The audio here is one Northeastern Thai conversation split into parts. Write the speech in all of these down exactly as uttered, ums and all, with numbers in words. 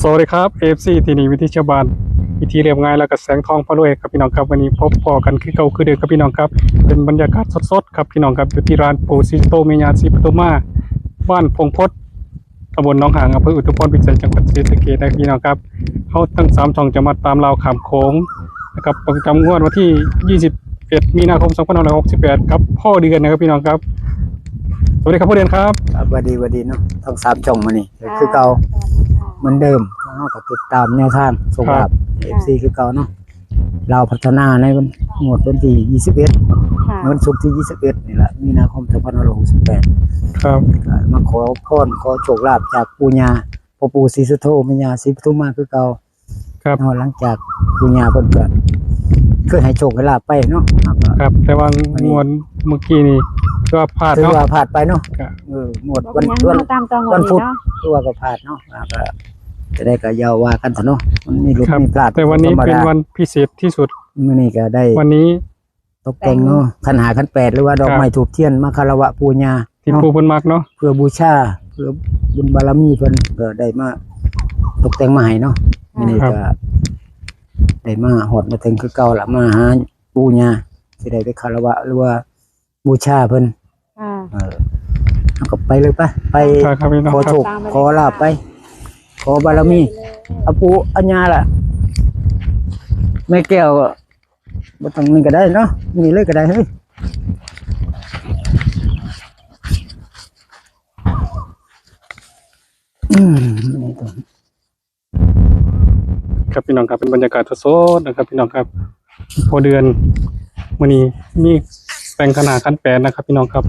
สวัสดีครับ เอฟซี ที่นี่วิถีชาวบ้าน วิถีเรียบง่าย แล้วก็แสงทองพารวยครับพี่น้องครับ วันนี้พบพ้อกันคือเก่าคือเดิมครับพี่น้องครับ เป็นบรรยากาศสดๆครับพี่น้องครับ อยู่ที่ร้านปู่ศรีสุโธแม่ย่าศรีปทุมมา บ้านพงพด ตำบลหนองหาง อำเภออุทุมพรพิสัย จังหวัดศรีสะเกษนะพี่น้องครับ เฮาทั้งสามช่องจะมาตามราวข้ามโขงนะครับ ประจำงวดวันที่ ยี่สิบเอ็ด มีนาคม สองพันห้าร้อยหกสิบแปด กับพ่อเดือนนะครับพี่น้องครับ สวัสดีครับพ่อเดือนครับ ครับ สวัสดี สวัสดีเนาะ ทั้งสามช่องมื้อนี้ ค่ะ คือเก่า สวัสดีค่ะ เหมือนเดิม เฮาก็ติดตามแนวทางโชคลาภ ครับ เอฟซี คือเก่าเนาะ ลาวพัฒนาในวัน งวดวันที่ ยี่สิบเอ็ด ค่ะ วันศุกร์ที่ ยี่สิบเอ็ด นี่แหละ มีนาคม สองพันห้าร้อยหกสิบแปด ครับ ก็มาขอพร ขอโชคลาภจากปู่ย่า พ่อปู่ศรีสุโธ แม่ย่าศรีปทุมมาคือเก่า ครับ เนาะ หลังจากปู่ย่าเพิ่นก็เคยให้โชคให้ลาภไปเนาะ ครับ แต่ว่า วันนี้ งวดเมื่อกี้นี่ก็พลาด ถือ เนาะ ว่าพลาดไปเนาะ ครับ เออ งวด บ่เป็นหยัง วัน วัน มาตามต่องวด วันพุธ นี้เนาะ คือว่าก็พลาดเนาะ แล้วก็จะได้ก็อย่าว่ากันเถอะเนาะ มันมีหลุด ครับ มีพลาด แต่วันนี้ ธรรมดา เป็นวันพิเศษที่สุด มื้อนี้ก็ได้ วันนี้ ตกแต่งเนาะ ขันห้าขันแปด หรือว่าดอกไม้ ครับ ธูปเทียน มาคารวะปู่ย่า ที่ เนาะ ปู่เพิ่นมักเนาะ เพื่อบูชา เพื่อบุญบารมีเพิ่น ก็ได้มาตกแต่งมาให้เนาะ ครับ มื้อนี้ก็ได้มาฮอดมาถึงคือเก่าละ มาหาปู่ย่า สิได้ไปคารวะ หรือว่าบูชาเพิ่น ค่ะ เออ เอาก็ไปเลยไป ไป ครับ ครับพี่น้อง ขอโชค ครับ ขอลาภไป ขอบารมี เอาปู่เอาย่าล่ะ แม่แก้ว บ่ต้องนี่ก็ได้เนาะ นี่เลยก็ได้เฮ้ย อืม นี่ต้อง ครับพี่น้องครับ เป็นบรรยากาศสดๆนะครับพี่น้องครับ พ่อเดือน มื้อนี้มีแต่งขันห้าขันแปดนะครับพี่น้องครับ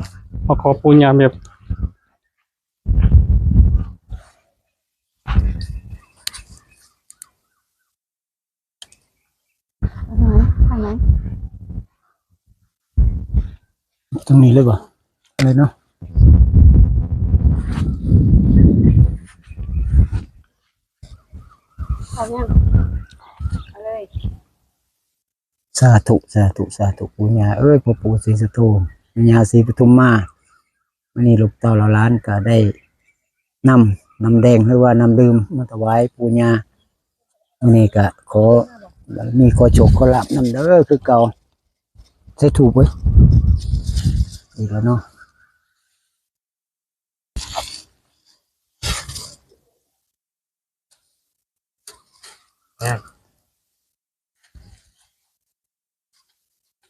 มาขอปู่ย่าแบบ ทางไหน ตรงนี้เลยบ่ อะไรเนาะ เอายัง เอาเลย สาธุ สาธุ สาธุ ปู่ย่าเอ้ย พ่อปู่ศรีสุโธ แม่ย่าศรีปทุมมา มื้อนี้ลูกเต้าเหล่าหลานก็ได้นำน้ำแดง หรือว่าน้ำดื่มมาถวายปู่ย่า มื้อนี้ก็ขอ มีขอโชคขอลาภนำเด้อคือเก่า ใส่ธูปไว้ อีกแล้วเนาะ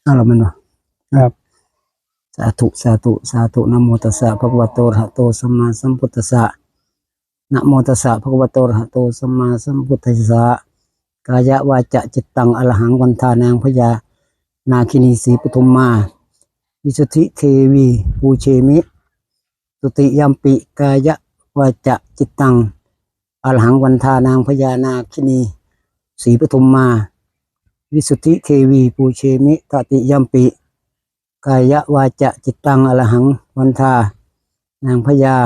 เอาละมันวะ ครับ สาธุ สาธุ สาธุ นะโมตัสสะ ภะคะวะโต อะระหะโต สัมมาสัมพุทธัสสะ นะโมตัสสะ ภะคะวะโต อะระหะโต สัมมาสัมพุทธัสสะ กายะวาจาจิตตัง อะระหัง วันทานัง พญานาคินี สีปทุมมา วิสุทธิเทวี ปูเชมิ ตุติยัมปิ กายะวาจาจิตตัง อะระหัง วันทานัง พญานาคินี สีปทุมมา วิสุทธิเทวี ปูเชมิ ตติยัมปิ กายะวาจาจิตตัง อะระหัง วันทานัง พญา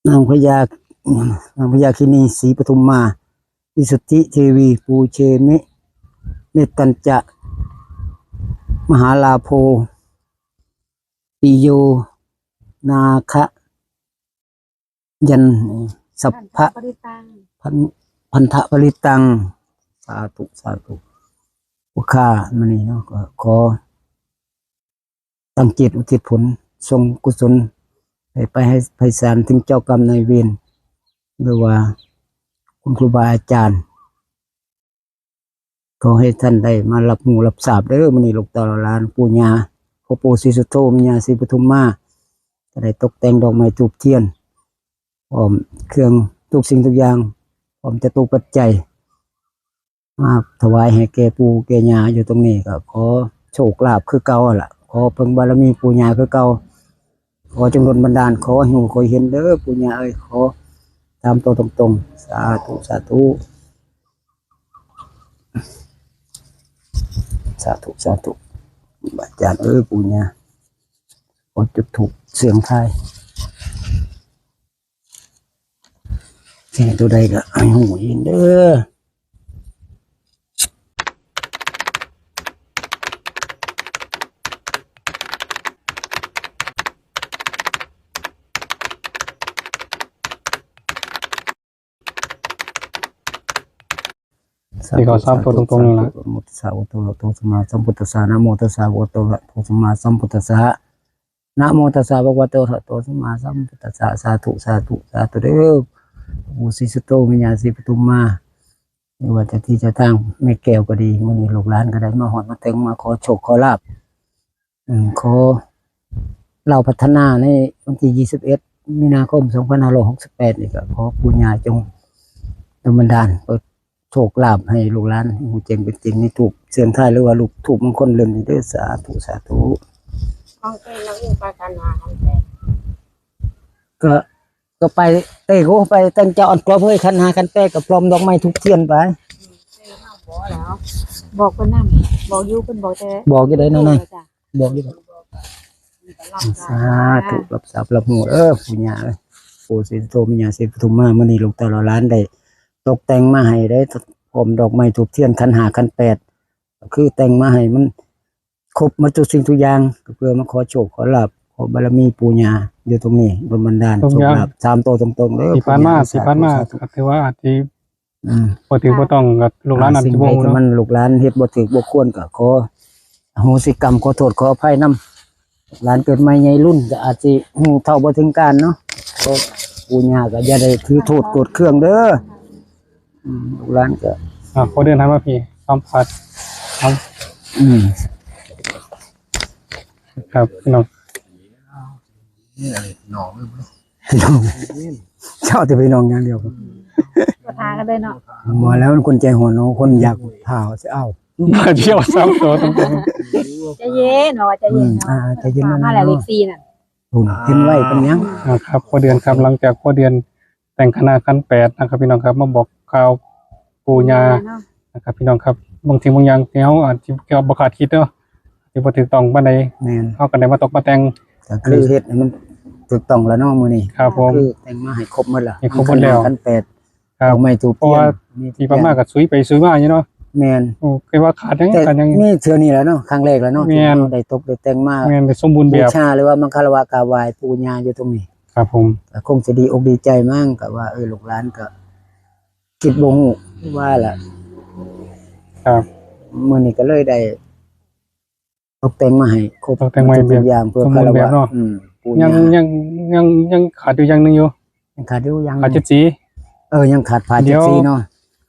นางพญา นางพญาคินี สีปทุมมา วิสุทธิเทวี ปูเชมิ เมตตัญจะ มหาลาโภ ปิโย นาคะ ยัน สัพพะ พันธะปริตัง พัน พันธะปริตัง สาธุ สาธุ ผู้ข้ามื้อนี้เนาะ ก็ขอ ตั้งจิตอุทิศผล ส่งกุศล ให้ไปให้ไพศาลถึงเจ้ากรรมนายเวร หรือว่าคุณครูบาอาจารย์ ขอให้ท่านได้มารับรู้รับทราบเด้อ มื้อนี้ลูกเต้าเหล่าหลาน ปู่ย่า พ่อปู่ศรีสุโธ แม่ย่าศรีปทุมมา ก็ได้ตกแต่งดอกไม้ธูปเทียน พร้อมเครื่องทุกสิ่งทุกอย่าง พร้อมจตุปัจจัย มาถวายให้แก่ปู่แก่ย่าอยู่ตรงนี้ ก็ขอโชคลาภคือเก่าหั่นล่ะ ขอเพิ่งบารมีปู่ย่าคือเก่า ขอจงดลบันดาล ขอให้ฮู้ขอเห็นเด้อปู่ย่าเอ้ย ขอตามตัวตรงๆ สาธุ สาธุ สาธุ สาธุ อาจารย์เอ้ย ปู่ย่า ขอจุดธูปเสี่ยงทาย สิให้ตัวใดก็ให้ฮู้เองเด้อ ที่เขาสามตัวตรงๆนั่นล่ะ นะโมตัสสะภะคะวะโตอะระหะโตสัมมาสัมพุทธัสสะ นะโมตัสสะภะคะวะโตอะระหะโตสัมมาสัมพุทธัสสะ สาธุ สาธุ สาธุเด้อ ปู่ศรีสุโธ แม่ย่าศรีปทุมมา หรือว่าเจ้าที่เจ้าทางแม่แก้วก็ดี มื้อนี้ลูกหลานก็ได้มาฮอดมาถึง มาขอโชคขอลาภ อืม ขอลาวพัฒนาในวันที่ยี่สิบเอ็ดมีนาคมสองพันห้าร้อยหกสิบแปดนี่ก็ขอปู่ย่าจงดลบันดาล เปิดโชคลาภให้ลูกหลานฮู้แจ้งเป็นจริงในธูปเสี่ยงทาย หรือว่าลูกธูปมงคลเล่มนี้เด้อ สาธุ สาธุ ของเจ้าน้องอิงไปกันหากันแปด ก็ ก็ไปเต้โหไปแต่งเจ้าอันกรอบเฮ้ย ขันห้าขันแปดก็พร้อมดอกไม้ธูปเทียนไป บอกแล้ว บอกเพิ่นนำ บอกอยู่ เพิ่นบอกแต่ บอกอยู่ได้นั่นน่ะ จ้ะ บอกอยู่ สาธุ รับทรัพย์รับโชค เออ ปู่ย่าเอ้ย ปู่ศรีสุโธ แม่ย่าศรีปทุมมา มื้อนี้ลูกเต้าเหล่าหลานได้ตกแต่งมาให้ได้ พร้อมดอกไม้ธูปเทียน ขันห้าขันแปด ก็คือแต่งมาให้มันครบหมดทุกสิ่งทุกอย่าง ก็เพื่อมาขอโชคขอลาภ ขอบารมีปู่ย่าอยู่ตรงนี้ ดลบันดาล ทุกอย่าง โชคลาภสามตัวตรงๆเด้อ ที่ผ่านมา ปู่ย่า ที่ผ่านมา สาธุ สาธุ ก็ถือว่าอาจสิ อืม บ่ถือบ่ต้องก็ลูกหลานอาจสิบ่ฮู้เนาะ สิ่งใดที่มันลูกหลานเฮ็ดบ่ถืกบ่ควรก็ขออโหสิกรรม ขอโทษขออภัยนำ หลานเกิดใหม่ใหญ่รุ่นก็อาจสิฮู้เท่าบ่ถึงการเนาะ ก็ปู่ย่าก็อย่าได้ถือโทษโกรธเคืองเด้อ อืม ลูกหลานก็ อ่ะ ขอเดินทางมาพี่ สัมผัส ครับ อืม ครับ พี่น้อง นี่อะไร น้อง เจ้าแต่พี่น้องอย่างเดียว ก็ทากันเลยเนาะ บ่แล้วคนใจฮ้อนเนาะ คนอยากผ่าสิเอา มาเที่ยวสามตัวตรงๆ ใจเย็น บอกว่าใจเย็น อืม อ่า ใจเย็น มาแล้ว เลขสี่น่ะ ผมเห็นไว้เป็นหยัง อ่า ครับ พ่อเดือนครับ หลังจากพ่อเดือนแต่งขันห้าขันแปดนะครับ พี่น้องครับ มาบอกข่าวปู่ย่า เนาะ นะครับ พี่น้องครับ บางสิ่งบางอย่างที่เฮาอาจสิบ่คาดคิดเนาะ ที่บ่ถูกต้องปานใด แม่น เฮาก็ได้มาตกมาแต่ง ก็คือเฮ็ดให้มันถูกต้องแล้วเนาะมื้อนี้ ครับผม คือแต่งมาให้ครบหมดแล้ว ให้ครบหมดแล้ว ขันห้าขันแปด ครับ ดอกไม้ธูปเทียน เพราะว่า มี ที่ผ่านมาก็ซุยไปซุยมาอยู่เนาะ แม่น โอ้ คิดว่าขาดหยัง แต่ ขาดหยัง มีเทื่อนี้แหละเนาะ ครั้งแรกแล้วเนาะ แม่น ที่เราได้ตกได้แต่งมา แม่น ได้สมบูรณ์แบบ บูชาหรือว่ามาคารวะกราบไหว้ปู่ย่าอยู่ตรงนี้ ครับผม ก็คงจะดีอกดีใจมั้ง ก็ว่า เออ ลูกหลานก็คิดบ่ฮู้ว่าล่ะ ครับ มื้อนี้ก็เลยได้ ตกแต่งมาให้ครบ ตกแต่งมาให้ ทุกสิ่งทุกอย่าง เพื่อ สมบูรณ์แบบเนาะ คารวะ อืม ปู่ ยัง ย่า ยัง ยัง ยังขาดอยู่อย่างหนึ่งอยู่ ยังขาดอยู่อย่างหนึ่ง ขาดเจ็ดสี เออ ยังขาดผ้า เดี๋ยว เจ็ดสีเนาะ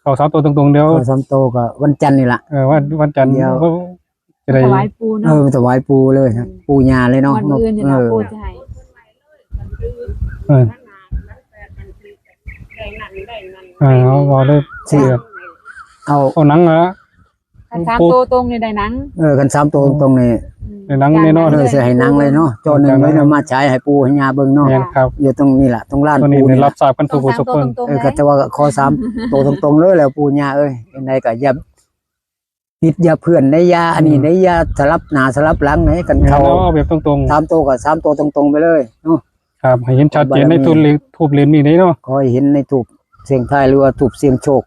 เข้าสามตัวตรงๆ เดี๋ยว เข้าสามตัวก็วันจันทร์นี่ล่ะ เออ วัน วันจันทร์ เดี๋ยว เขาจะได้ ถวายปู่เนาะ เออ ถวายปู่เลยครับ อืม ปู่ย่าเลยเนาะ วันมื้ออื่นนี่ล่ะ เออ ปู่จะให้ เออ เออ เอา เอาเลย สิ เออ เอา เอาหนังละ คันสามตัวตรงนี่ได้หนัง เออ คันสามตัวตรงๆนี่ อืม ได้หนังแน่นอน เออ สิให้หนังเลยเนาะ จอหนึ่งเลยเนาะ มาฉายให้ปู่ให้ย่าเบิ่งเนาะ แม่นครับ อยู่ตรงนี้ล่ะ ตรงลาน ตัวนี้ ปู่นี่ ได้รับทราบกันทุกผู้ทุกคน สามตัวตรงๆ เออ เลย ก็แต่ว่าขอสามตัวตรงๆเลยแหละ ปู่ย่าเอ้ย จังใดก็อย่าปิดอย่าเพื่อนได้ อย่าอันนี้ อืม ได้ อย่าสลับหน้าสลับหลังไหน คัน แม่น เข้า เอาแบบตรงๆ สามตัวก็สามตัวตรงๆไปเลยเนาะ ครับ ให้เห็นชัดเจนในธูปเล่ม ธูปเล่มนี้เลยเนาะ ขอให้เห็นในธูปเสี่ยงทาย หรือว่าธูปเสี่ยงโชค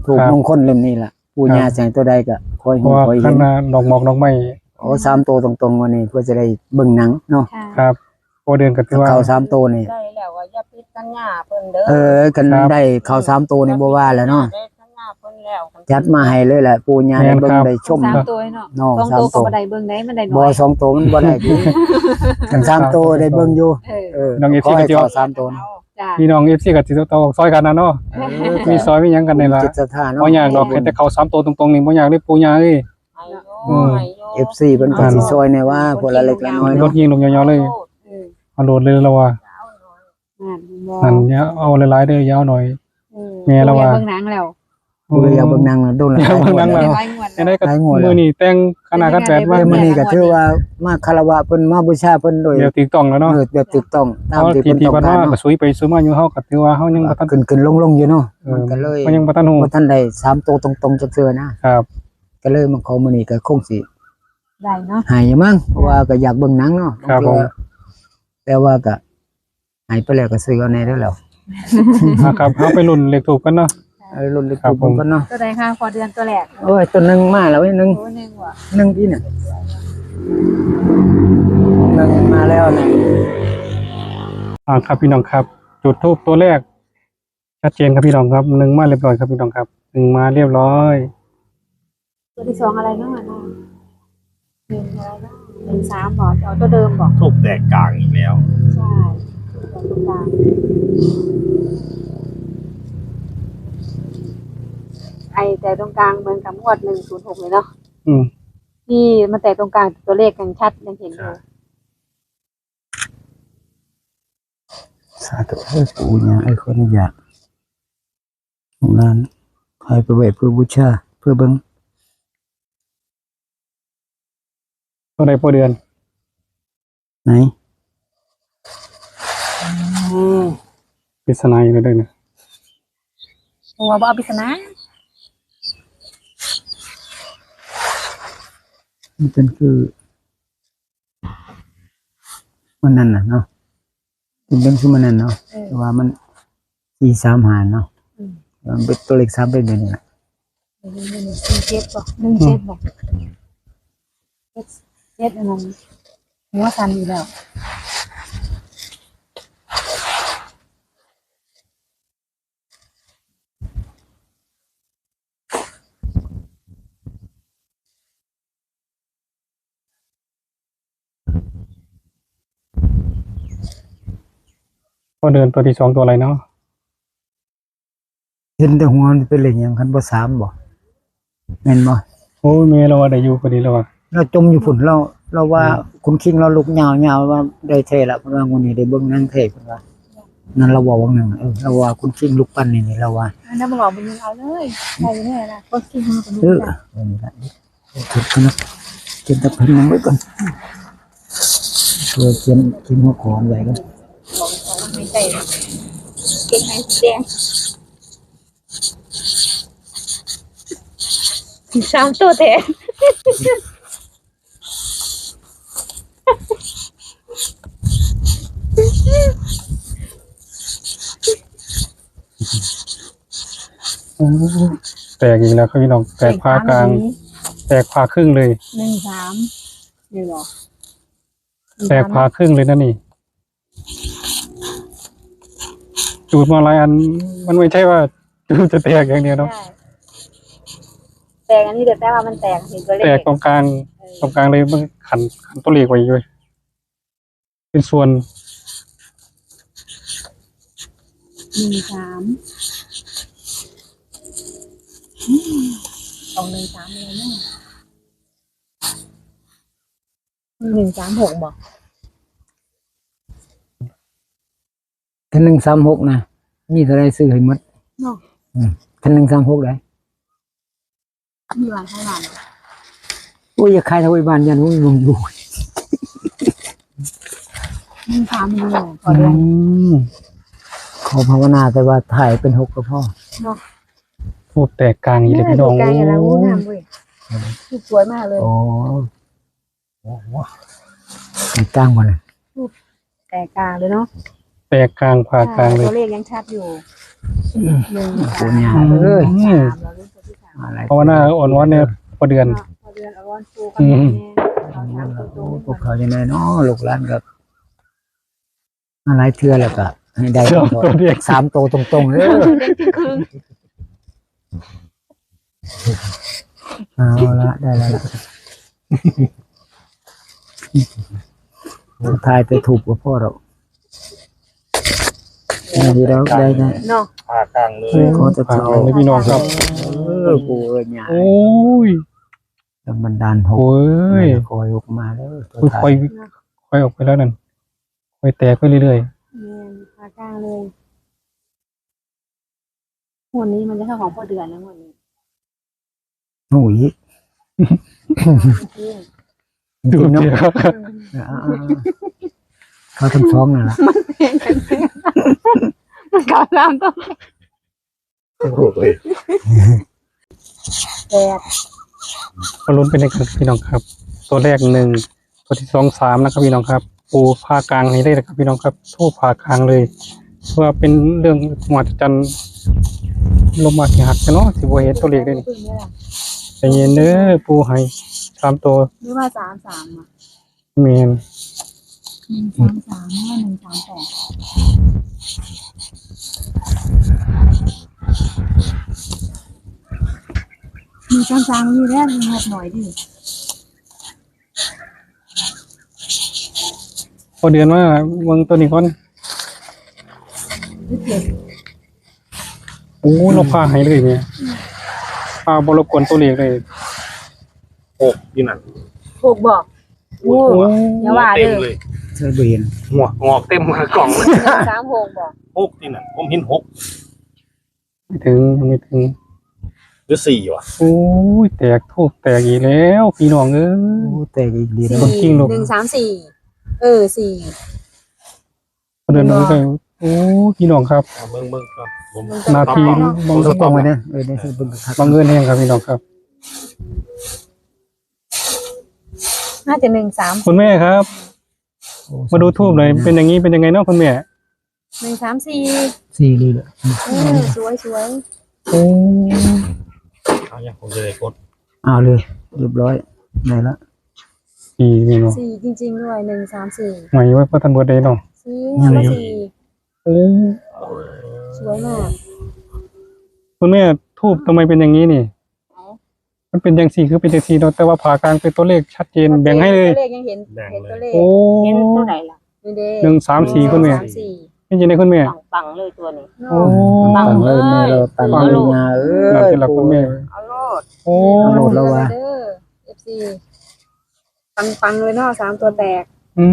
ธูป ครับ มงคลเล่มนี้ล่ะ ปู่ย่า ครับ แสงตัวใดก็ขอให้ เพราะว่า ขอให้เห็น คันว่าดอกหมอกดอกไม้ โอ้ สามตัวตรงๆวันนี้ เพื่อจะได้เบิ่งหนังเนาะ ค่ะ ครับ พอเดือนก็ถือว่า เข้าสามตัวนี่ ได้แล้วว่าอย่าผิดสัญญาเพิ่นเด้อ เออ คัน ครับ ได้เข้าสามตัวนี่บ่ว่าแล้วเนาะ ได้สัญญาเพิ่นแล้ว จัดมาให้เลยแหละ ปู่ย่าได้เบิ่ง แม่นครับ ได้ชม สามตัวเนาะ เนาะ สองตัว สามตัว ก็บ่ได้เบิ่งได้ มันได้น้อย บ่ สองตัวมันบ่ได้ คันสามตัวได้เบิ่งอยู่ เออ เออ น้อง เอฟซี ขอให้ ก็สิ เข้าสามตัวนะ จ้ะ พี่น้อง เอฟซี ก็สิต้องซอยกันนะเนาะ เออ มีซอยมีหยังกันนี่ล่ะ จิตศรัทธาเนาะ บ่ยากดอก เห็นแต่เข้าสามตัวตรงๆนี่บ่ยากเลยปู่ย่าเอ้ย ให้อยู่ อืม ให้อยู่ เอฟซี เพิ่นก็สิซอยแหน่ว่า คนละเล็กละน้อยเนาะ รถยิงลงยาวๆเลย เออ เอาโหลดเลยแล้วว่า นั่นบ่ นั่นอย่าเอาหลายๆเด้อ อย่าเอาหน่อย อืม แม่ละว่า ปู่อยากเบิ่งหนังแล้ว โอ้ ปู่อยากเบิ่งหนังแล้ว โดนหลาย อยากเบิ่งหนังแล้ว งวดแล้ว หลายงวดแล้ว จังใด๋ก็มื้อนี้แต่งคณะกันแปดวัน เออ มื้อนี้ก็ถือว่ามาคารวะเพิ่น มาบูชาเพิ่นโดย แบบถูกต้องแล้วเนาะ เออ แบบถูกต้อง ตามที่เพิ่นต้องการเนาะ เพราะว่าที่ผ่านมาก็ซุยไปซุยมาอยู่ เฮาก็ถือว่าเฮายังบ่ทัน ขึ้นๆลงๆอยู่เนาะ เออ มันก็เลย เฮายังบ่ทันฮู้ บ่ทันได้สามโตตรงๆจักเทื่อนะ ครับ ก็เลยมาขอมื้อนี้ก็คงสิ ได้เนาะ ให้มั้ง เพราะว่าก็อยากเบิ่งหนังเนาะ ครับผม แต่ว่าก็ให้ไปแล้วก็ซื้อเอาแหน่เด้อแล้ว นะครับ เฮาไปลุ้นเลขทูปกันเนาะ เออ ลุ้นเลขทูปกันเนาะ ครับผม ตัวใดคะ พอเดือนตัวแรก โอ้ย ตัวหนึ่งมาแล้วเว้ย หนึ่ง ตัวหนึ่งว่ะ หนึ่งที่เนี่ย หนึ่งมาแล้วเนี่ย อ่า ครับพี่น้องครับ จุดธูปตัวแรก ชัดเจนครับพี่น้องครับ หนึ่งมาเรียบร้อยครับพี่น้องครับ หนึ่งมาเรียบร้อย ตัวที่สองอะไรเนาะ หนึ่งอะไรเนาะ หนึ่งสาม บอก เอาตัวเดิมบอก ทูบแตกกลางอีกแล้ว ใช่ ตัวตรงกลาง ไอ้แต่ตรงกลางเหมือนกับงวด หนึ่งศูนย์หก เลยเนาะ อืม นี่มันแตกตรงกลาง ตัวเลขยังชัด ยังเห็นอยู่ สาธุเอ้ยปู่ย่าเอ้ยขออนุญาตของร้านขายไปไว้เพื่อบูชา เพื่อเบิ่ง ก็ได้พอเดือน ไหน ปริศนาอยู่แล้วด้วยนะ หัวบอกปริศนา มันเป็นคือ มันนั่นน่ะเนาะมันเป็นคือมันนั่นเนาะ เออ แต่ว่ามันสี่สามห้าเนาะ อืม มันเป็นตัวเลขสามเป็นแบบนี้แหละ หนึ่งเจ็ดบอก หนึ่งเจ็ดบอก เจ็ด เจ็ดอะไร หัวสั่นอีกแล้ว พอเดือนตัวที่สองตัวอะไรเนาะ เห็นแต่หัวมันเป็นเลขหยัง คันบ่สามบ่แม่นบ่ โอ้ยแม่เราว่าได้อยู่พอดีแล้วว่ะ เราจมอยู่พุ่น เรา เราว่าคุณคิงเราลุกยาวๆ ว่าได้แท้ละ เพิ่นว่างวดนี้ได้เบิ่งนางแท้ เพิ่นว่า นั่นเราเว้าว่าหนึ่ง เออ เราว่าคุณคิงลุกปั้นนี่ นี่เราว่า อันนั้นบอกมันยังเอาเลยใครแน่นะก็คิดมันเป็น เออเออนี่ละเก็บกันนะเก็บตะเพ็นมันไว้ก่อน เพื่อเขียนเขียนหัวข้อไว้ก่อน ของไม่ใช่เก่งในสีแดง สามตัวแทน โอ้ยแตกอีกแล้วครับพี่น้อง แตกผ่ากลาง แตกผ่าครึ่งเลย หนึ่งสาม นี่หรอ แตกผ่าครึ่งเลยนะนี่ จูดมาหลายอัน มันไม่ใช่ว่า จูดจะแตกอย่างเดียวเนาะ ใช่ แตกอันนี้เดี๋ยวแต่ว่ามันแตก เห็นตัวเลข แตกตรงกลาง ตรงกลางเลยมันขันขันตัวเลขไว้อยู่ เป็นส่วน หนึ่งสาม อืม สองหนึ่งสาม เลยเนี่ย หนึ่งสามหก บอก ถ้าหนึ่งสามหกนะ มีเท่าไรซื้อให้หมด เนาะ อืมถ้าหนึ่งสามหกได้ มีหลายขนาด โอ้ย อย่าขายเท่าไอ้บ้านยันว่ามันอยู่ หนึ่งสาม มีหลายขอ อื เรียน มขอภาวนาแต่ว่าถ่ายเป็นหกก็พอ เนาะ ทูบแตกกลางอีกเลยพี่น้อง แตกกลางอย่างนั้น โอ้ย งามเว้ย สวยมากเลย โอ้โอ้โหมันตั้งหมดเลย แตกกลางเลยเนาะ แตกกลางผ่ากลางเลย ตัวเลขยังชัดอยู่ หนึ่ง โอ้ สาม ยเอ้ย สาม เราเล่นตัวที่สาม อะไร ภาวนาอ่อนวอนเนี่ยพอเดือน พอเดือนเอาวันฟูกันแน่เอาสามตัวตรง พวกเขาจะได้เนาะลูกหลานก็มาหลายเทื่อแล้วก็ให้ได้ สามตัวเดียว สามตัวตรงๆเลย เด็กที่ครึ่ง เอาละได้แล้วล่ะถ่ายแต่ถูกกับพ่อเราได้แล้วได้นะ เนาะ ผ่ากลางเลย ขอจะ ผ่ากลางเลยพี่น้องครับ เออกูเอ้ยเนี่ย โอ้ย ต้องบันดาลหก โอ้ย คอยออกมาแล้วตัว อุ้ย ท้า ค่อย ย ค่อยออกไปแล้วนั่น ค่อยแตกไปเรื่อย แม่นผ่ากลางเลยงวดนี้มันจะเข้าของพ่อเดือนนะงวดนี้ โอ้ย อืม ๆ ดูเดียว อ่าๆๆเขาทั้งสองนั่นแหละ มันเก่าสามตัว โอ้ย แปด มาลุ้นไปด้วยกันพี่น้องครับ ตัวแรกหนึ่ง ตัวที่สองสามนะครับพี่น้องครับ ปูผ่ากลางให้ได้นะครับพี่น้องครับ ทูบผ่ากลางเลย เพื่อเป็นเรื่องมหัศจรรย์ ลมมาสิหักกันเนาะ สิบ่เห็นตัวเลขได้นี่ เพิ่งนี่แหละ ใจเย็นเด้อ ปูให้สามตัว หรือว่าสามสามอ่ะ แม่น หนึ่งสามสามหรือว่าหนึ่งสามแปด มีคนสั่งอยู่แล้ว มีงบหน่อยดิ พอเดือนว่าเบิ่งตัวนี้ก่อน โอ้ เราพาให้เลยเนี่ย พาบ่รบกวนตัวเลขเลย หกอยู่นั่น หกบอก โอ้ โอ้ อย่าว่า เต็ม เด้อ เลย ใช่บ่เห็น หัวงอกเต็มกล่องเลย หนึ่งสามหกบอก หกที่นั่น ผมเห็นหก ไม่ถึง ยังไม่ถึง หรือสี่วะ โอ้ย แตก ธูปแตกอีกแล้ว พี่น้องเอ้ย โอ้ แตกอีกดีนะ สี่ คนจริงลูก หนึ่งสามสี่ เออ สี่ เดินลงไป โอ้ พี่น้องครับ อ่ะเบิ่งเบิ่งครับ ผม นาที ผม บัง ผมส่องไว้นะ เออ ได้เบิ่งครับ บังเอิญแฮงครับ พี่น้องครับ น่าจะหนึ่งสาม คุณแม่ครับ โอ้ มาดูธูปหน่อย สาธุ เป็นอย่างนี้ เป็นยังไงเนาะคุณแม่ หนึ่งสามสี่ สี่เลยเหรอ เออ สวยสวย โอ้ เอาอย่างผมจะได้กด เอาเลย เรียบร้อย ได้ละ สี่นี่เนาะ สี่จริงๆด้วย หนึ่งสามสี่ ไหวไว้พระท่านบวชได้เนาะ สี่ ยังไง แล้วก็สี่ โอ้ สวยมาก คุณแม่ ธูปทำไมเป็นอย่างนี้นี่ มันเป็นจังสี่ คือเป็นจังสี่เนาะ แต่ว่าผ่ากลางเป็นตัวเลขชัดเจน ชัดเจน แบ่งให้เลย ตัวเลขยังเห็น แบ่งเลย เห็นตัวเลข โอ้ เห็นตัวไหนล่ะ นี่เด้ หนึ่งสามสี่ คุณแม่ หนึ่งสามสี่ เป็นจังได๋คุณแม่ ปังๆเลยตัวนี้ โอ้ ปังเลยแม่ เราปังเลย ปังเลย งาเอ้ย นั่นสิล่ะคุณแม่ เอาโลด โอ้ เอาโลดแล้ววะ เด้อ เอฟซี ปังๆเลยเนาะ สามตัวแตก อื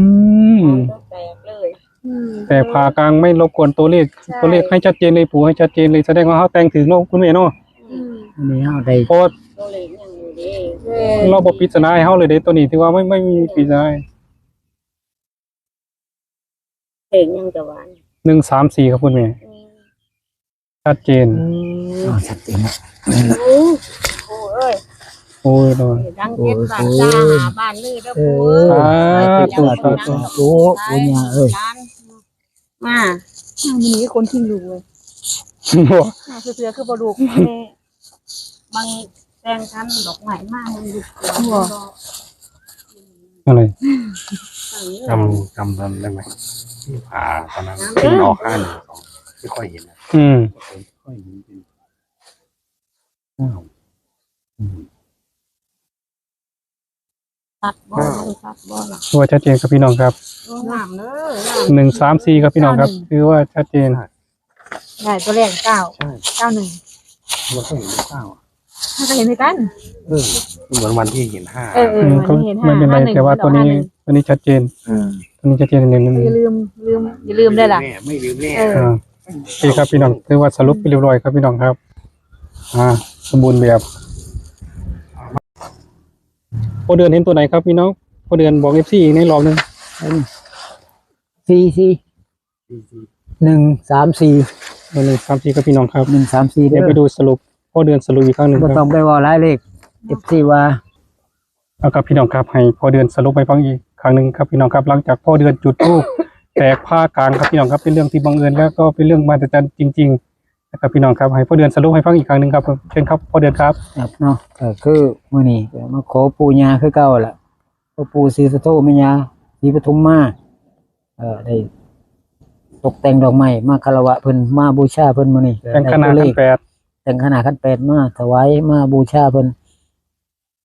ม สามตัวแตกเลย อืม แต่ผ่ากลางไม่รบกวนตัวเลข ใช่ ตัวเลขให้ชัดเจนเลย ปู่ให้ชัดเจนเลย แสดงว่าเฮาแต่งถืกเนาะคุณแม่เนาะ อืม อันนี้เฮาได้ เพราะว่า ตัวเลขยังอยู่เด้ แม่ เราบ่ปริศนาให้เฮาเลยเด้ ตัวนี้ถือว่าไม่ ไม่มีปริศนา เลขยังจะหวาน หนึ่งสามสี่ ครับคุณแม่ อืม ชัดเจน อืม อ่า ชัดเจนละ โอ้ โอ้เอ้ย โอ้ยเนาะ ดังเจ็ดบ้าน โอ้ย จ้าหาบ้านเลยเด้อ เออ ปู่เอ้ย สาธุ สาธุ สาธุ สาธุ โอ้ย ปู่ย่าเอ้ย หลาน มา อ้าว มีคนขี้ลูกเลย บ่ อ้าว เสือคือบ่ลูก แม่ บางแตงคันดอกไม้มา มันลูกเสือ บ่ อะไร จำ จำตอนได้ไหม ที่ผ่าตอนนั้น ที่มันออก ห้าหนึ่งสอง ไม่ค่อยเห็นนะ อืม ไม่ค่อยเห็นเป็น อ้าว อืม ชัดบ่ ชัดบ่ล่ะ ถือว่าชัดเจนครับพี่น้องครับ งามเด้อ งาม หนึ่งสามสี่ ครับพี่น้องครับ เก้าหนึ่ง ถือว่าชัดเจน ได้ตัวแรก เก้า ใช่ เก้าหนึ่ง มันก็เห็นเป็นเก้า มันก็เห็นเหมือนกัน เออ เหมือนวันที่เห็นห้า เออ เออ อืม วันที่เห็น ก็ไม่เป็นไร ห้าหนึ่ง แต่ว่าตัวนี้ ห้าหนึ่ง ตัวนี้ชัดเจน อืม ตัวนี้ชัดเจน หนึ่ง อย่าลืม ลืม อย่าลืมได้ล่ะ ไม่ลืมแน่ ไม่ลืมแน่ เออ อ่า โอเคครับพี่น้อง ถือว่าสรุปไปเรียบร้อยครับพี่น้องครับ อ่า สมบูรณ์แบบ พ่อเดือนเห็นตัวไหนครับพี่น้อง พ่อเดือนบอก เอฟซี อีกในรอบหนึ่ง สี่สี่ หนึ่งสามสี่ เออ หนึ่งสามสี่ ครับพี่น้องครับ หนึ่งสามสี่ เดี๋ยวไปดูสรุป พ่อเดือนสรุปอีกครั้งหนึ่งครับ บ่ต้องไปเว้าหลายเลข เอฟซี ว่า เอาครับพี่น้องครับ ให้พ่อเดือนสรุปให้ฟังอีกครั้งหนึ่งครับพี่น้องครับ หลังจากพ่อเดือนจุดธูปแตกผ่ากลางครับพี่น้องครับ เป็นเรื่องที่บังเอิญ แล้วก็เป็นเรื่องมหัศจรรย์จริงๆ นะครับพี่น้องครับ ให้พ่อเดือนสรุปให้ฟังอีกครั้งหนึ่งครับ เชิญครับพ่อเดือนครับ ครับเนาะ ก็คือมื้อนี้ก็มาขอปู่ย่าคือเก่าล่ะ พ่อปู่ศรีสุโธ แม่ย่าศรีปทุมมา เอ่อ ได้ตกแต่งดอกไม้มาคารวะเพิ่น มาบูชาเพิ่นมื้อนี้ แต่งขันห้าขันแปด แต่งขันห้าขันแปดมาถวาย มาบูชาเพิ่น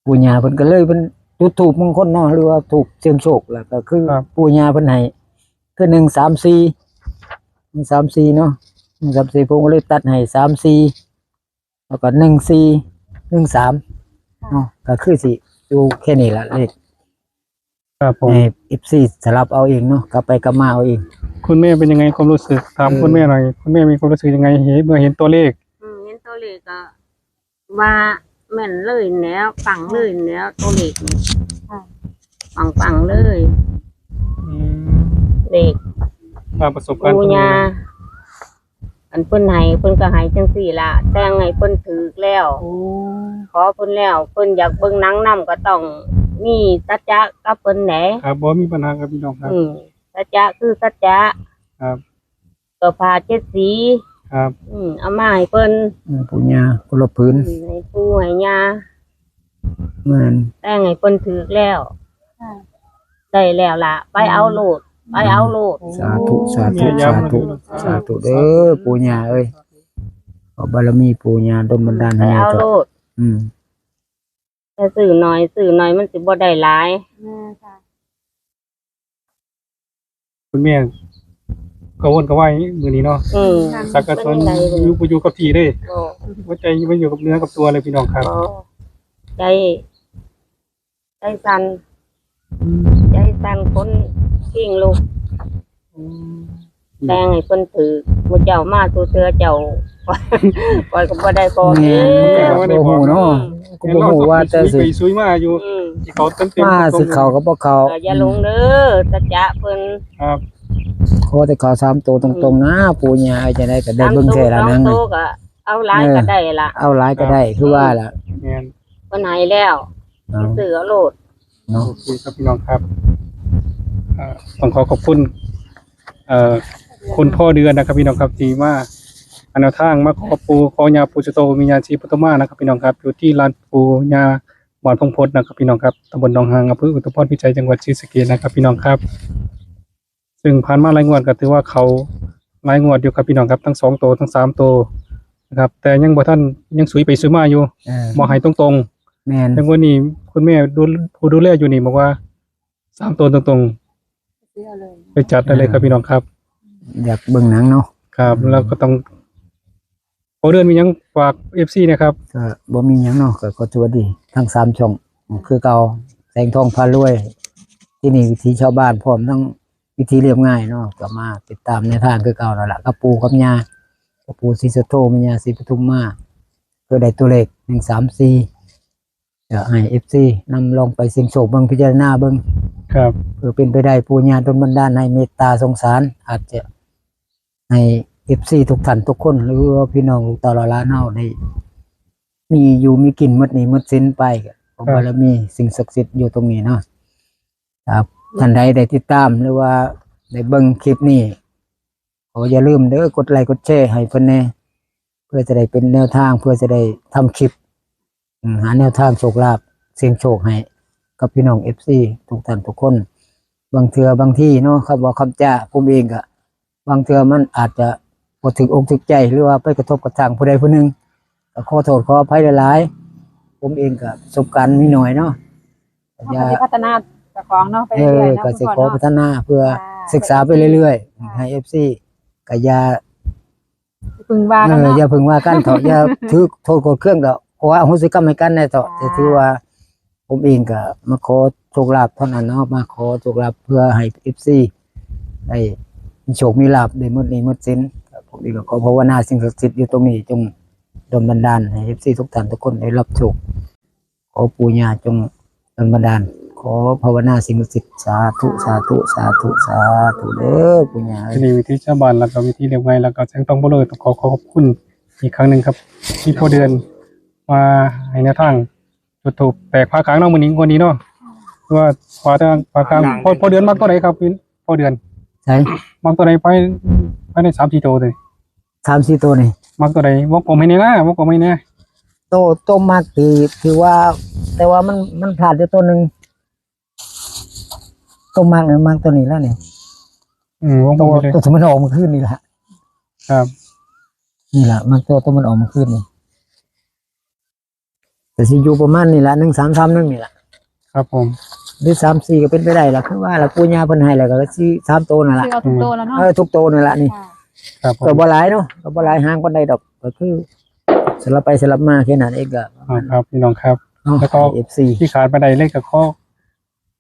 ปู่ย่าเพิ่นก็เลยเพิ่นจุดธูปมงคลเนาะ หรือว่าธูปเสี่ยงโชค แล้วก็คือ ครับ ปู่ย่าเพิ่นให้ คือ หนึ่งสามสี่ หนึ่งสามสี่ เนาะ หนึ่งสามสี่ ผมก็เลยตัดให้ สามสี่ แล้วก็ หนึ่งสี่ หนึ่งสาม เนาะ ก็คือสิอยู่แค่นี้ล่ะเลข ครับผม ให้ เอฟซี สลับเอาเองเนาะ กลับไปกลับมาเอาเอง คุณแม่เป็นยังไงความรู้สึก ถาม เออ คุณแม่หน่อย คุณแม่มีความรู้สึกยังไง เห็น เมื่อเห็นตัวเลข อืม เห็นตัวเลขก็ ว่าแม่นเลยแหล้ว ปังเลยแหล้ว ตัวเลขนี่ ค่ะ ปังๆเลย อืม เลข ตามประสบการณ์ ปู่ย่า คุณแม่ อันเพิ่นให้ เพิ่นก็ให้จังซี่ล่ะ แต่งให้เพิ่นถืกแล้ว โอ้ ขอเพิ่นแล้ว เพิ่นอยากเบิ่งหนังนำก็ต้องมีสัจจะกับเพิ่นแหน่ ครับ บ่มีปัญหาครับพี่น้องครับ อืม สัจจะคือสัจจะ ครับ ก็ผ้าเจ็ดสี ครับ อืม เอามาให้เพิ่น อืม ปู่ย่าคนละผืน อืม ให้ปู่ให้ย่า แม่น แต่งให้เพิ่นถืกแล้ว ค่ะ ได้แล้วล่ะ ไปเอาโลด ไปเอาโลด สาธุ สาธุ โอ้ย สาธุ สาธุเด้อ ปู่ย่าเอ้ย ขอบารมีปู่ย่าดลบันดาลให้ ไปเอาโลด อืม แต่ซื้อหน่อย ซื้อหน่อยมันสิบ่ได้หลาย แม่นค่ะ คุณแม่กังวลกระวายมื้อนี้เนาะ อืม สักกะสน เป็นจั่งใด อยู่บ่อยู่กับที่เด้ บ่ หัวใจมันอยู่กับเนื้อกับตัวเลยพี่น้องครับ บ่ ใจ ใจสั่น อืม ใจสั่นขนคิงลุก อืม แต่งให้เพิ่นถืก มื้อเจ้ามาสู่เทื่อเจ้า ข้อยก็บ่ได้บอก แม่น เด้อ บ่ฮู้เนาะ อืม ก็บ่ฮู้ว่าแต่สิ ซุยไปซุยมาอยู่ อืม สิเข้าเต็มๆ มาสิเข้าก็บ่เข้า ก็อย่าหลงเด้อ สัจจะเพิ่น ครับ ขอแต่เข้าสามตัวตรงๆ นะ ปู่ย่า จั่งใดก็ได้เบิ่งแท้ล่ะนาง สามตัว สองตัวก็เอาหลายก็ได้ล่ะ เออ เอาหลายก็ได้ ครับ คือว่าล่ะ แม่น เพิ่นให้แล้ว เอา ซื้อเอาโลด เนาะ โอเคครับพี่น้องครับ อ่า ต้องขอขอบคุณ เอ่อ คุณพ่อเดือนนะครับพี่น้องครับ ที่มาหาแนวทาง มาขอปู่ขอย่าปู่สุโธ มีย่าศรีปทุมมานะครับพี่น้องครับ อยู่ที่ลานปู่ย่าบ้านพงพดนะครับพี่น้องครับ ตำบลหนองหาง อำเภออุทุมพรพิสัย จังหวัดศรีสะเกษนะครับพี่น้องครับ ซึ่งผ่านมาหลายงวดก็ถือว่าเข้าหลายงวดอยู่ครับพี่น้องครับ ทั้งสองตัว ทั้งสามตัวนะครับ แต่ยังบ่ทัน ยังซุยไปซุยมาอยู่ เออ บ่ให้ตรงๆ แม่น แต่งวดนี้คุณแม่ดู ผู้ดูแลอยู่นี่บอกว่า สามตัวตรงๆ ซื้อเอาเลย ไปจัดได้เลยครับพี่น้องครับ อยากเบิ่งหนังเนาะ ครับ อืม แล้วก็ต้อง พ่อเดือนมีหยังฝาก เอฟซี นะครับ ก็บ่มีหยังเนาะ ก็ขอสวัสดีทั้งสามช่อง คือเก่า แสงทองพารวย ที่นี่วิถีชาวบ้าน พร้อมทั้งวิถีเรียบง่ายเนาะ ก็มาติดตามแนวทางคือเก่านั่นล่ะ กับปู่กับย่า กับปู่ศรีสุโธ แม่ย่าศรีปทุมมา ก็ได้ตัวเลข หนึ่งสามสี่ อยากให้ เอฟซี นำลองไปเสี่ยงโชคเบิ่ง พิจารณาเบิ่ง ครับ เผื่อเป็นไปได้ ปู่ย่าดลบันดาลให้เมตตาสงสาร อาจจะให้ เอฟซี ทุกท่านทุกคน หรือว่าพี่น้องลูกเต้าหลานเฮาได้ มีอยู่มีกินหมดหนี้หมดสินไป ก็ ครับ บารมีสิ่งศักดิ์สิทธิ์อยู่ตรงนี้เนาะ ครับ ท่านใดได้ติดตามหรือว่าได้เบิ่งคลิปนี้ ก็อย่าลืมเด้อ กดไลค์กดแชร์ให้เพิ่นแหน่ เพื่อจะได้เป็นแนวทาง เพื่อจะได้ทำคลิป อืม หาแนวทางโชคลาภ เสี่ยงโชคให้กับพี่น้อง เอฟซี ทุกท่านทุกคน บางเทื่อบางทีเนาะ คำเว้าคำจา ผมเองก็ บางเทื่อมันอาจจะบ่ถูกอกถูกใจ หรือว่าไปกระทบกระทั่งผู้ใดผู้หนึ่ง ก็ขอโทษขออภัยหลายๆ ผมเองก็ประสบการณ์มีน้อยเนาะ ก็ เขา อย่า ก็สิพัฒนาเจ้าของเนาะ ไป เออ เรื่อยๆเนาะ ก็สิ คุณพ่อ ขอ เนาะ พัฒนาเพื่อ ค่ะ ศึกษาไปเรื่อยๆ ค่ะ ให้ เอฟซี ก็อย่า พึ่งว่ากันเนาะ เออ อย่าพึ่งว่ากันเถาะ อย่าถือโทษโกรธเคืองดอก ขออโหสิกรรมให้กันแน่เถาะ ค่ะ แต่ถือว่า ผมเองก็มาขอโชคลาภเท่านั้นเนาะ มาขอโชคลาภเพื่อให้ เอฟซี ได้มีโชคมีลาภ ได้หมดหนี้หมดสิน ผมเองก็ขอภาวนาสิ่งศักดิ์สิทธิ์อยู่ตรงนี้ จงดลบันดาลให้ เอฟซี ทุกท่านทุกคนได้รับโชค ขอปู่ย่าจงดลบันดาล ขอภาวนาสิ่งศักดิ์สิทธิ์ สาธุ สาธุ สาธุ สาธุเด้อปู่ย่าเอ้ย ที่นี่วิถีชาวบ้าน แล้วก็วิถีเรียบง่าย แล้วก็แสงทองพารวย ต้องขอขอบคุณอีกครั้งหนึ่งครับ ที่พ่อเดือนมาให้แนวทาง จุดธูปแตกผ่าคางเนาะ มื้อนี้ งวดนี้เนาะ คือว่าผ่าทาง ผ่าคาง ผ่าคาง พ่อ พ่อเดือนมักตัวใดครับ พ่อเดือน ใช่ มักตัวใด ไป ไปในสามสี่ตัวเลย สามสี่ตัวนี่ มักตัวใด วงกลมให้แน่นะ วงกลมให้แน่ โต โตมักที่ ที่ว่า แต่ว่ามัน มันพลาดอยู่ตัวหนึ่ง โตมักเนี่ย มักตัวนี้แล้วเนี่ย อืม วงกลมให้เลย โต โตที่มันออกเมื่อคืนนี่แหละ ครับ นี่แหละ มักตัว โตมันออกเมื่อคืนนี่ แต่สิอยู่ประมาณนี่แหละ หนึ่งสามสามหนึ่ง นี่แหละ ครับผม หรือ สามสี่ ก็เป็นไปได้ล่ะ คือว่าล่ะ ปู่ย่าเพิ่นให้แล้วก็สิสามตัวนั่นล่ะ ซื้อเอาทุกตัวแล้วเนาะ เออ ทุกตัวนั่นล่ะนี่ ค่ะ ครับผม ก็บ่หลายเนาะ ก็บ่หลายหางปานใดดอก ก็คือสลับไปสลับมาแค่นั้นเองก็ อ่า ครับ พี่น้องครับ เนาะ แล้วก็ ให้ เอฟซี ที่ขาดบ่ได้เลยก็ขอ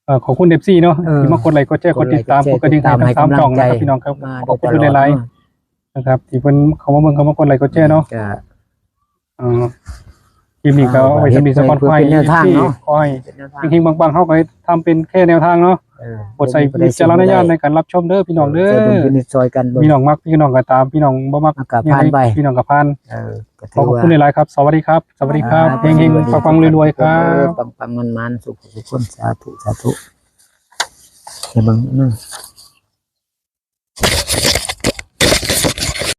เอ่อ ขอบคุณ เอฟซี เนาะ เออ ที่มากดไลค์กดแชร์ กดไลค์ กดติดตาม กดแชร์ กดกระดิ่งให้ทั้งสามช่องนะครับ ติดตามให้กำลังใจ พี่น้องครับ มา ขอบคุณ โดยตลอด หลายๆ เนาะ นะครับ ที่เพิ่นเข้ามาเบิ่ง เข้ามากดไลค์กดแชร์เนาะ ก็ เอ่อ คลิปนี้ก็เอาไว้สำหรับ เพื่อเป็นแนวทางเนาะ ขอให้ เป็นแนวทาง เฮงๆ ปังๆ เฮาก็ให้ทำเป็นแค่แนวทางเนาะ เออ โปรดใช้วิจารณญาณในการรับชมเด้อพี่น้องเด้อ เออ ใช้ดุลพินิจซอยกันเบิ่ง พี่น้องมัก พี่น้องก็ตาม พี่น้องบ่มัก มันก็ผ่านไป พี่น้องก็ผ่าน เออ ก็ถือว่า ขอขอบคุณหลายๆ ครับ สวัสดีครับ สวัสดีครับ ครับ เฮงๆ ปังๆ รวยๆ ครับ ปังๆ มันๆ สุขๆ ทุกคน สาธุ สาธุ ให้เบิ่งนะ